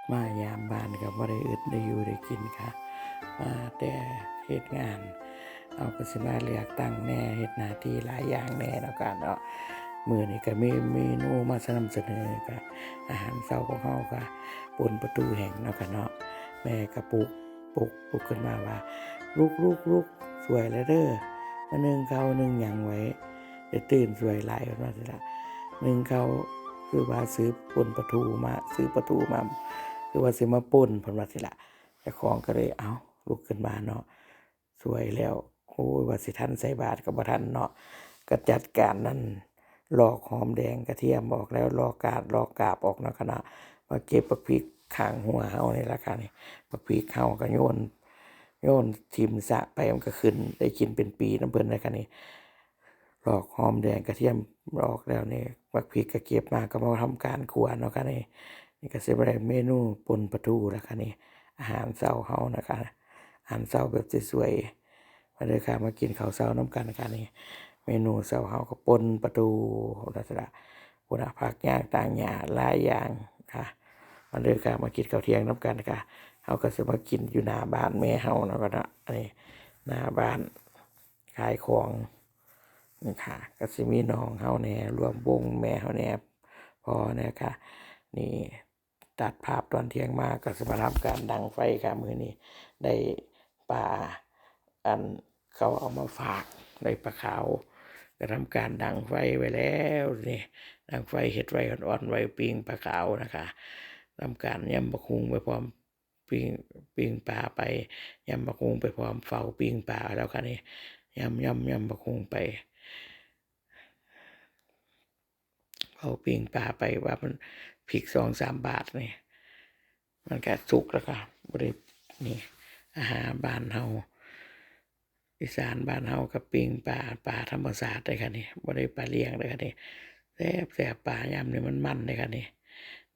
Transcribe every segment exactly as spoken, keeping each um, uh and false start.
มายามบ้านก็บ่ได้อึดได้อยู่ได้กินค่ะ มาแต่เฮ็ดงาน เอาก็สิมาเลือกตั้งแหน่ เฮ็ดหน้าที่หลายอย่างแหน่เนาะค่ะเนาะ มื้อนี้ก็มีเมนูมาสนำเสนอค่ะ อาหารเช้าของเฮาค่ะ ป่นปลาทูแห้งเนาะค่ะเนาะ แม่ก็ปลุก ปลุก ปลุกขึ้นมาว่า "ลุก ลุก ลุก สวยแล้วเด้อ มานึ่งข้าวนึ่งหยังไว้ ได้ตื่นสวยหลาย" เพิ่นว่าจั่งซี้ล่ะ นึ่งข้าว คือว่าซื้อป่นปลาทูมา ซื้อปลาทูมา คือว่าสิมาป่น เพิ่นว่าจั่งซี้ล่ะ เจ้าของก็เลย เอ้า ลุกขึ้นมาเนาะ สวยแล้ว โอ้ย ว่าสิทันใส่บาตรก็บ่ทันเนาะ ก็จัดการนั่น ลอกหอมแดงกระเทียมออกแล้ว ลอกกาด ลอกกาบออกเนาะค่ะเนาะ มาเก็บบักพริกข้างหัวเฮานี่ล่ะค่ะนี่ บักพริกเฮาก็โยน โยนถิ่มสระไป มันก็ขึ้น ได้กินเป็นปีนำเพิ่นเลยค่ะนี่ ลอกหอมแดงกระเทียมออกแล้วนี่ บักพริกก็เก็บมา ก็มาทำการคั่วเนาะค่ะนี่ นี่ก็สิได้เมนูป่นปลาทูแล้วค่ะนี่ อาหารเช้าเฮานะคะ อาหารเช้าแบบสวยๆ มาเด้อค่ะ มากินข้าวเช้านำกันค่ะนี่ เมนูเช้าเฮาก็ป่นปลาทูลักษณะ พุ้นน่ะ ผักหญ้าต่างหญ้าหลายอย่างค่ะ มาเด้อค่ะ มากินข้าวเที่ยงนำกันค่ะ เฮาก็สิมากินอยู่หน้าบ้านแม่เฮาเนาะค่ะเนาะ อันนี้หน้าบ้านขายของนี่ค่ะ ก็สิมีน้องเฮาแหน่ รวมวงแม่เฮาแหน่ พ่อแหน่ค่ะ นี่ ตัดภาพตอนเที่ยงมาก็สิมาทำการดังไฟค่ะ มื้อนี้ได้ปลา อันเขาเอามาฝาก ได้ปลาขาว ก็ทำการดังไฟไว้แล้วนี่ ดังไฟเฮ็ดไว้อ่อนๆ ไว้ปิ้งปลาขาวนะคะ ทำการยำบักหุ่งไปพร้อม ปิ้ง ปิ้งปลาไป ยำบักหุ่งไปพร้อม เฝ้าปิ้งปลาแล้วค่ะนี่ ยำ ยำ ยำบักหุ่งไป เฝ้าปิ้งปลาไป ว่ามันพริกสองสามบาทนี่ มันก็สุกแล้วค่ะ บ่ได้ นี่ อาหารบ้านเฮา อีสานบ้านเฮาก็ปิ้งปลา ปลาธรรมชาติเลยค่ะนี่ บ่ได้ปลาเลี้ยงเลยค่ะนี่ แซ่บๆ ปลายามนี้มันมันเลยค่ะนี่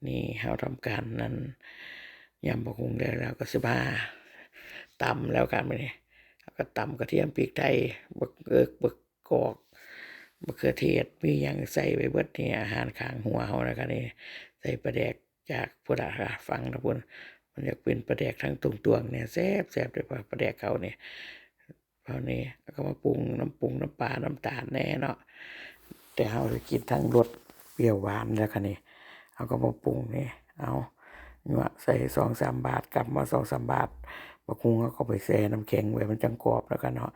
นี่เฮาทำการนั่น ยำบักหุ่งแล้ว แล้วก็สิมาตำแล้วค่ะมื้อนี้ เฮาก็ตำกระเทียม พริกไทย บักเอิก บักกอก บักเขือเทศ มีหยังใส่ไปเบิดนี่ อาหารข้างหัวเฮานะคะนี่ ใส่ปลาแดกจากพุ้นล่ะค่ะ ฟังนะพุ้น มันอยากเป็นปลาแดกทั้งตวงๆ เนี่ย แซ่บๆ เด้อ ปลาแดกเขานี่ เฮานี่ แล้วก็มาปรุงน้ำปรุงน้ำปลาน้ำตาลแหน่เนาะ แต่เฮาสิกินทั้งรสเปรี้ยวหวานแล้วค่ะนี่ เฮาก็มาปรุงนี่ เอา ยั่วใส่สองสามบาท กำมาสองสามบาท บักหุ่งเฮาก็ไปแช่น้ำแข็งไว้ มันจั่งกรอบแล้วค่ะเนาะ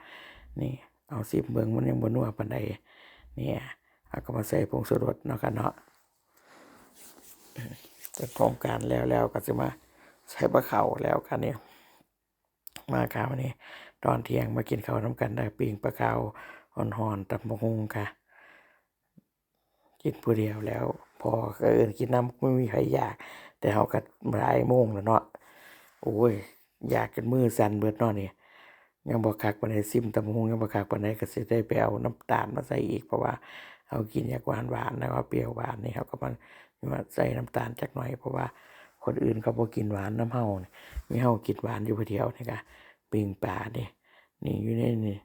นี่ เอาซิมเบิ่ง มันยังบ่นัวปานใด เนี่ย เฮาก็มาใส่ผงชูรสเนาะค่ะเนาะ จัดโครงการแล้ว แล้วก็สิมาใส่ปลาขาวแล้วค่ะนี่ มาค่ะ มื้อนี้ตอนเที่ยงมากินข้าวนำกันเด้อ ปิ้งปลาขาวฮ้อนๆ ตำบักหุ่งค่ะ กินผู้เดียวแล้ว พ่อก็เอิ้นกินนำ บ่มีไผอยาก แต่เฮาก็หลายโมงแล้วเนาะ โอ้ย อยากจนมือสั่นเบิดเนาะนี่ ยังบ่คักปานใด ซิมตำบักหุ่งยังบ่คักปานใด ก็สิได้ไปเอาน้ำตาลมาใส่อีก เพราะว่าเฮากินอยากหวานๆ แล้วก็เปรี้ยวหวานนี่ เฮาก็มา มาใส่น้ำตาลจักหน่อย เพราะว่าคนอื่นเขาบ่กินหวานนำเฮานี่ มีเฮากินหวานอยู่ผู้เดียวนี่ค่ะ ปิ้งปลานี่ นี่อยู่ในนี่